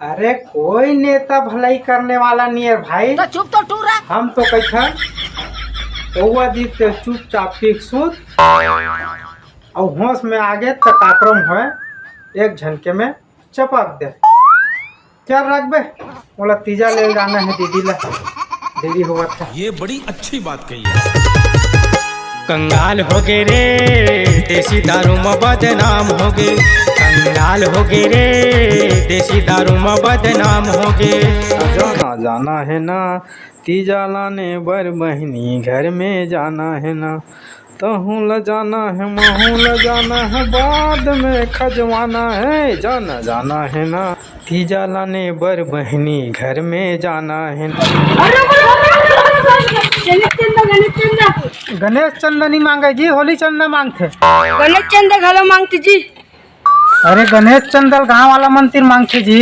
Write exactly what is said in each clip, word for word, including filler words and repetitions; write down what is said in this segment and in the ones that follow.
अरे कोई नेता भलाई करने वाला नहीं है भाई। तो चुप तो टूरा। हम तो कहिथन, पौवा दिन ते चुपचाप पी के सूत, अउ होश में आगे त काकरो में होय, एक झन के में चपक दे। चल रख बे, मोला तीजा ले जाना हे दीदी ला, देरी होवत हे। ये बड़ी अच्छी बात कही है। कंगाल हो गे रे, देसी दारू म बदनाम हो गे। कंगाल हो गे रे, देसी दारू म बदनाम हो गे। जाना जाना हे ना, तीजा लाने बर बहिनी घर में जाना हे ना। तहूँ ल जाना हे, महूँ ल जाना हे, बाद में खजवाना हे, जाना जाना हे ना। तीजा लाने बर बहिनी घर में जाना हे ना। अरे, अरे, अरे, अरे, अरे, गणेश चंदा, गणेश चंदा। गणेश चंदा नहीं मांगे जी, होली चंदा मांगथे। गणेश चंदा घलो मांगथे जी। अरे गणेश चंदा ल गांव वाला मन तीर मांगथे जी।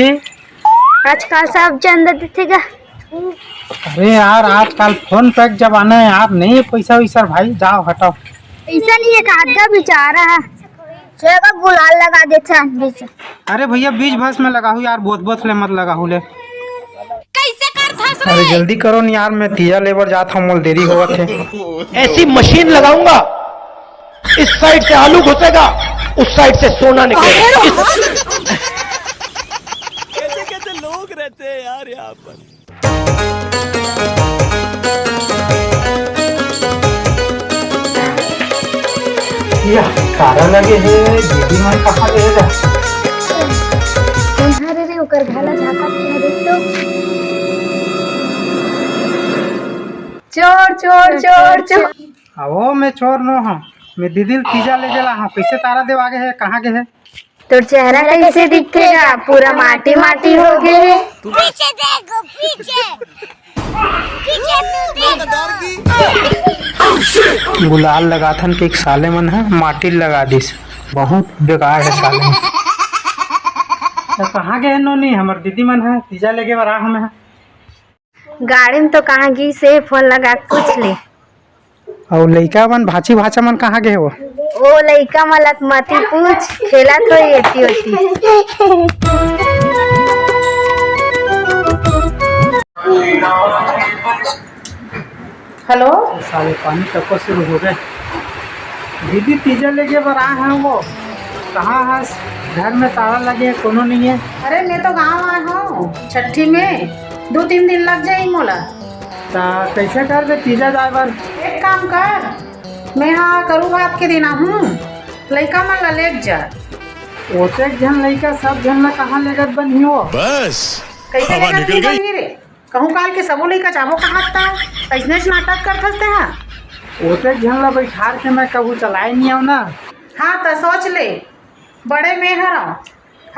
आजकल सब चंदा देथे गा। अरे यार, आजकल फोन पे के जमाना है यार, नहीं है पैसा वैसा भाई, जाओ हटाओ। पैसा नहीं है, काट का बेचारा है। चलो गुलाल लगा देते हैं बीच। अरे भैया, बीच बस में लगाहू यार, बोत बोत ले मत लगाहू ले। कैसे करथस अरे रे? जल्दी करो न यार, मैं तीजा ले बर जात हूँ, मोल देरी होवत हे। ऐसी मशीन लगाऊंगा, इस साइड से आलू घुसेगा, उस साइड से सोना निकलेगा। कैसे कैसे लोग रहते हैं यार यहाँ पर। या, कारा लगे हे, दीदी मन कहाँ गए ला? तुम्हारे रे ओकर घाला झाका पूरा देख तो। चोर, चोर, चोर, चोर। अहो, मैं चोर नो हूँ, मैं दीदी ल तीजा ले गेला हूँ। कैसे तारा देव आगे है, कहाँ गए है? तोर चेहरा कैसे दिखेगा, पूरा माटी माटी हो गए है। पीछे देखो, पीछे, पीछे तू देखो। गुलाल लगाथन के एक साले मन ह माटी लगा दिस, बहुत बेकार है साले मन। तो कहाँ गए नोनी, हमर दीदी मन है, तीजा लेके बर आ हमें। गाड़ी में तो कहाँ गिस हे, फोन लगा के पूछ ले। अउ लइका मन, भांची भांचा मन कहाँ गे हे वो? ओ लइका मन ला मती पूछ, खेलत होही एती ओती। हेलो। साले पानी टपक शुरू हो गए। दीदी तीजा लेके बर आए हैं वो। कहाँ हस? घर में ताला लगे, कोनो नहीं है। अरे मैं तो गाँव आए हूँ छठी में, दो तीन दिन लग जाही मोला। ता कैसे करबे तीजा जाए बर? एक काम कर, मैं हा करू भात के दिन आहूँ, लइका मन ला लेग जा। ओतेक झन लइका सब झन ला कहाँ लेगत बनही वो? बस, कैसे हवा लेगत निकल नहीं गई। बनही रे? कहूँ काल के सबो लइका जाबो कहात ता, अइसनेच नाटक करथस ते हा। ओतेक झन ला बैठार के मैं कहूँ चलाए नहीं आव ना। हाँ त सोच ले, बड़े मैं हरव,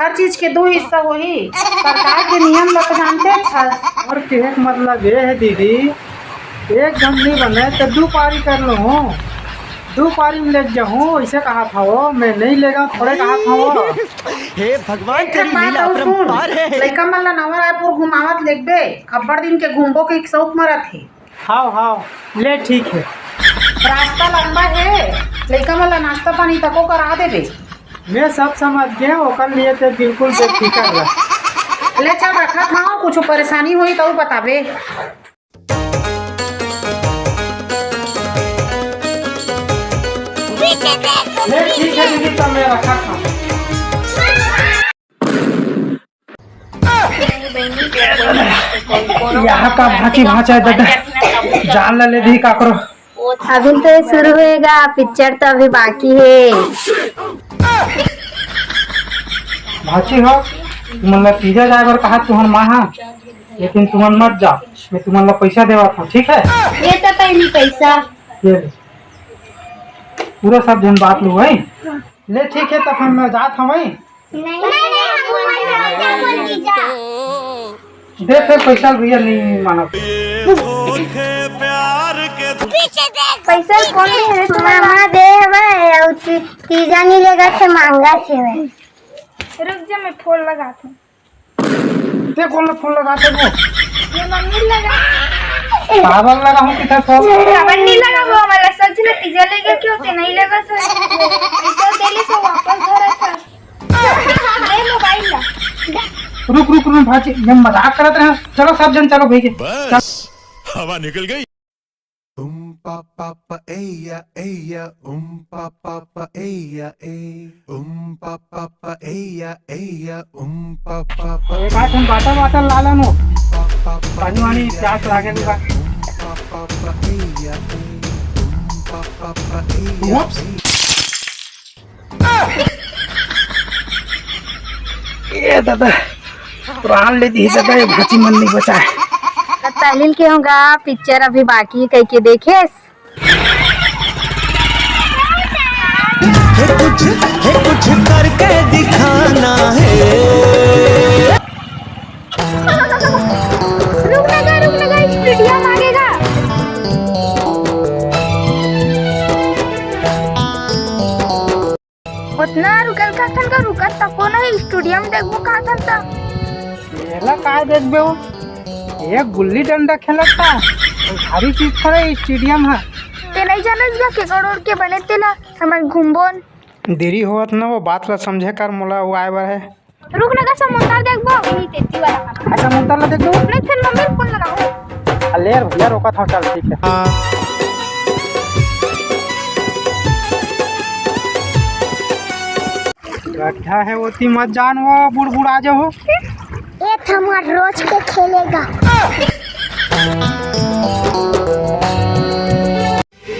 हर चीज के दू हिस्सा होही। सरकार के नियम ल तो जानते हस। और कहे के मतलब ये है दीदी, एक झन नहीं बने तो दू पारी कर लो, दू पारी में लेग जाहूँ, ऐसे कहा था वो, मैं नहीं लेगा, थोड़े कहा था वो। हे भगवान, एक तेरी ठन बात लीला अउ सुन, अपरंपार है। लइका मन ला नवा रायपुर घुमावत लेगबे, अब्बड़ दिन के घूमबो के एक शौक मरत हे। हाव, हाव, ले ठीक हे। रास्ता लंबा हे, लइका मन ला नाश्ता पानी तको करा देबे। मैं सब समझ गए, ओकर लिए ते बिल्कुल बेफिकर रह। ले चल रखत हव, कुछ परेशानी होही त बताबे। ले ठीक हे दीदी, त मैं रखत हव। यहाँ का भांची भांचा है दादा, जान ला ले दी काकरो। अभी तो ये शुरू होएगा, पिक्चर तो अभी बाकी है। भांची हो, तुमन ला तीजा जाए बर कहा तुहर माँ हा, लेकिन तुमन मत जाओ, मैं तुमन ला पैसा देवत हूँ, ठीक है? ये तो पहली पैसा। ये ले। पूरा सब झन बात लो भाई। ले ठीक है, तब हम जात हवई। नहीं, नहीं, नहीं, हम ऊपर से पैसा बोल दीजा। दे फिर पैसा, भैया नहीं मानब। पीछे देख। पैसा कौन है? मामा दे हवे, अउ ती-, तीजा नहीं लेगा से मांगा से हवे। रुक जा, मैं फोन लगात हूँ। ते कोन ला फोन लगात हे वो? ये मम्मी लगा। पागल लगा हूँ किधर फोन? खबर नहीं लगा वो हमारा, सच में तीजा लेगा क्यों ते नहीं लगा सर। पैसा दे ले सो वापस धरा था। ले मोबाइल ला। रुक रुक रुक भांची, ये मजाक करत रहे। चलो सब जन चलो भई के। बस, हवा निकल गई। Um pa pa pa eya eya, um pa pa pa eya e, um pa pa pa eya eya, um pa pa pa एक आठ हम बाटल वाटल ला लेनो। पानी वानी प्यास लागे नी बा। Whoops। ए दादा, प्राण ले दी दादा, ये भांची मन नहीं बचाए। त तहलील के होगा, पिक्चर अभी बाकी कह के देखेस। है कुछ, है कुछ करके दिखाना है। रुक ना जा, रुक ना जा, स्टेडियम आगेगा। ओतना रुकल काथन का रुकत तको नहीं, स्टेडियम देखबो काथन त। एला काय देखबे हो? एक गुल्ली डंडा खेलत था। भारी चीज थोड़े स्टेडियम है। ते नहीं जानस बा के करोड़ के बने तेला हमन घूमबोन। देरी होवत न वो बात ला समझे कर, मोला वो आए बर है। रुक ना, समोसा देखबो, नहीं तेती वाला खाना। अच्छा, समुंदर ला देख दो। नहीं, फिर मम्मी फोन लगाओ। अले यार, भैया रोका था, चल ठीक है। गड्ढा है, ओती मत जान, वो बुड़ बुड़ आ जाओ। ये तो हमार रोज के खेलेगा।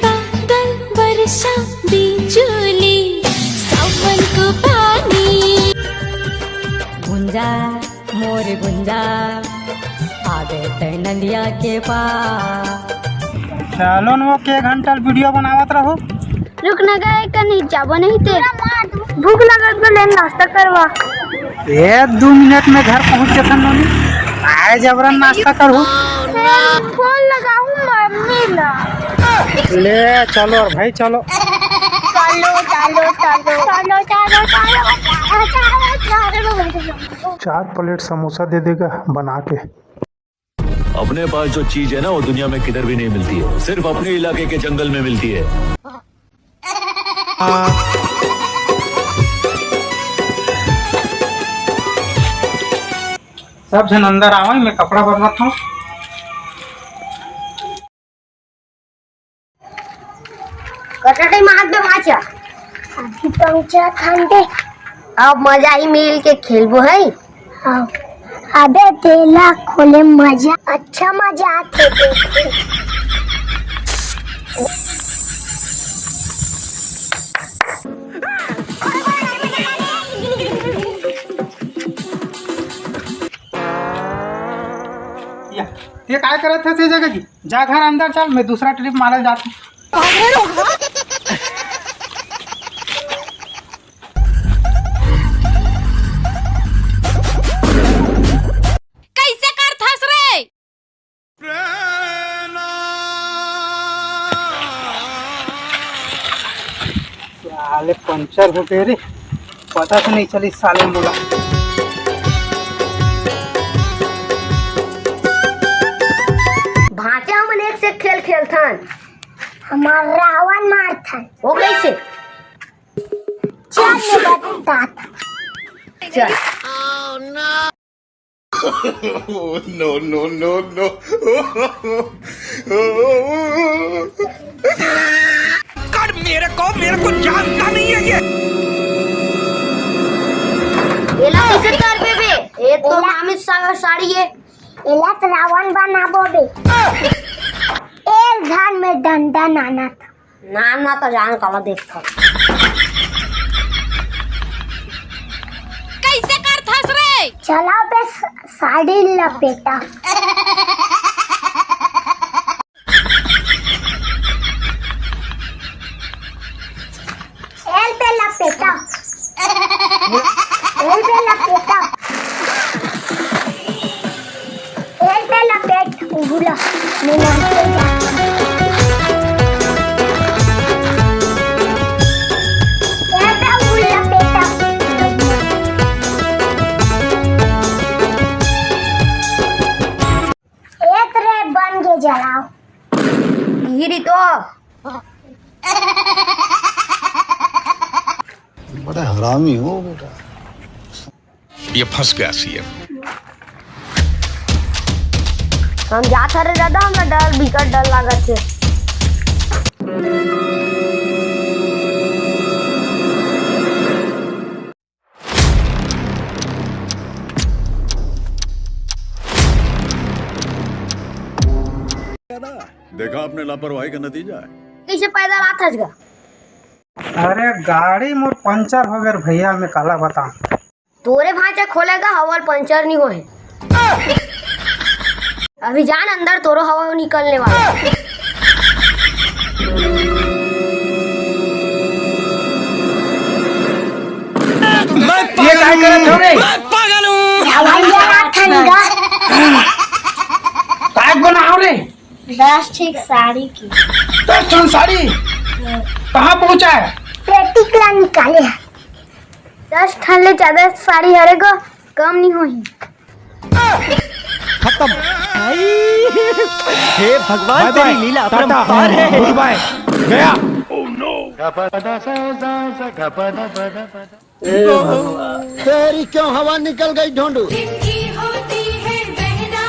बादल, वर्षा, बिजुली, सावन को पानी। गुंजा, मोर गुंजा, आ गए तै नंदिया के पास। चलो न, वो के घंटा वीडियो बनावत रहो। रुक न गए, कहीं जाबो नहीं ते। भूख लगत बा, ले नाश्ता करवा। ए, दू मिनट में घर पहुंच जथन नोनी। आए जबरन नाश्ता करहु। फोन लगाहूं मम्मी ला। ले चलो और भाई चलो। चलो, चलो, चलो। चलो, चलो, चलो। चार प्लेट समोसा दे देगा बना के। अपने पास जो चीज है ना, वो दुनिया में किधर भी नहीं मिलती है, सिर्फ अपने इलाके के जंगल में मिलती है। सब झन अंदर आवय, मैं कपड़ा बदलत हूँ। कटकटी मार दे भाचा। अभी पंचा खान दे। अब मजा ही मिल के खेलबो है। हाँ। अबे तेला खोले मजा, अच्छा मजा आथे देखे। या, ये काय करत है से जगह जी? जा घर अंदर चल, मैं दूसरा ट्रिप मारल जात हूँ। कैसे करथस रे? साले पंचर हो गए रे, पता तो नहीं चली साले मोला। भांचा हमन एक से खेल खेलथन। हमार रावण मारथन। वो कैसे? चल मैं बताता। चल। No, no, no, no। कर मेरे को, मेरे को जानता नहीं है ये। एला कैसे कर बे बे? ये तो एला नामी सा-, साड़ी है। एला तो रावण बनाबो बे। एक घर में डंडा नाना था। ना, ना तो जान काला देखथन। कैसे करथस रे? चला बे स-, साड़ी लपेटा। एल पे लपेटा। एल पे लपेटा। एल पे लपेट, उगुला। मैं नाचते जाता हूँ। एल पे उगुला लपेटा। एक रे बन के जलाओ। गिरी तो। बड़ा हरामी हो बेटा। ये फंस गया सीएम। हम जात हरे दादा, हमरा डर, बिकट डर लागत हे। देखा आपने लापरवाही का नतीजा है। कैसे पैदल आत हस गा? अरे, गाड़ी मोर पंचर हो गे भैया, मैं काला बताऊं। तोरे भांचा खोलेगा, हवल पंचर नहीं होए। अभी जान अंदर, तोरो हवा निकलने वाला। ये काय करत हो रे? हवाई जहाज खरीदा। काय बनाओ रे? दस ठीक साड़ी की। दस ठन साड़ी? कहाँ पहुँचा है? पेटी कला निकाले। दस ठन ले ज्यादा साड़ी हरे गो, कम नहीं होही। खत्म। हे भगवान, तेरी लीला अपरंपार है। गुड बाय। गया। तेरी क्यों हवा निकल गई ढोंडू? जिनकी होती है बहना,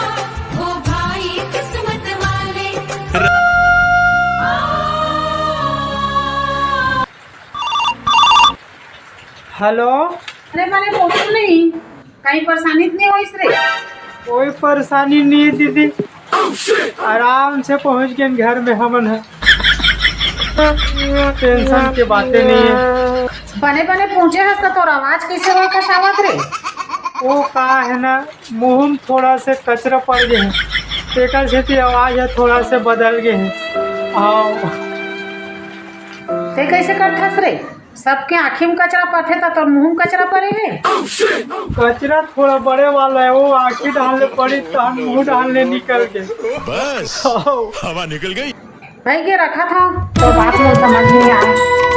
वो भाई किस्मत वाले। हेलो। अरे, मैंने पूछू नहीं, कहीं परेशानी तो नहीं होइस रे? कोई परेशानी नहीं है दीदी, आराम से पहुंच गए घर में हमन है। टेंशन के बातें नहीं है। बने बने पूछे हस त तोर आवाज कैसे हो कस आवत रे? वो का है ना, मुंह में थोड़ा से कचरा पड़ गए है, तेकर सेती आवाज है थोड़ा से बदल गए है। आओ। ते कैसे करथस रे? सबके आँखी में कचरा पड़थे त तोर मुंह में कचरा पड़े हे? कचरा थोड़ा बड़े वाला है, वो आँखी डालने पड़ी तहन मुंह डालने निकल गए। बस, आओ। हवा निकल गई। भाई के रखा था तो बात में समझ नहीं आया।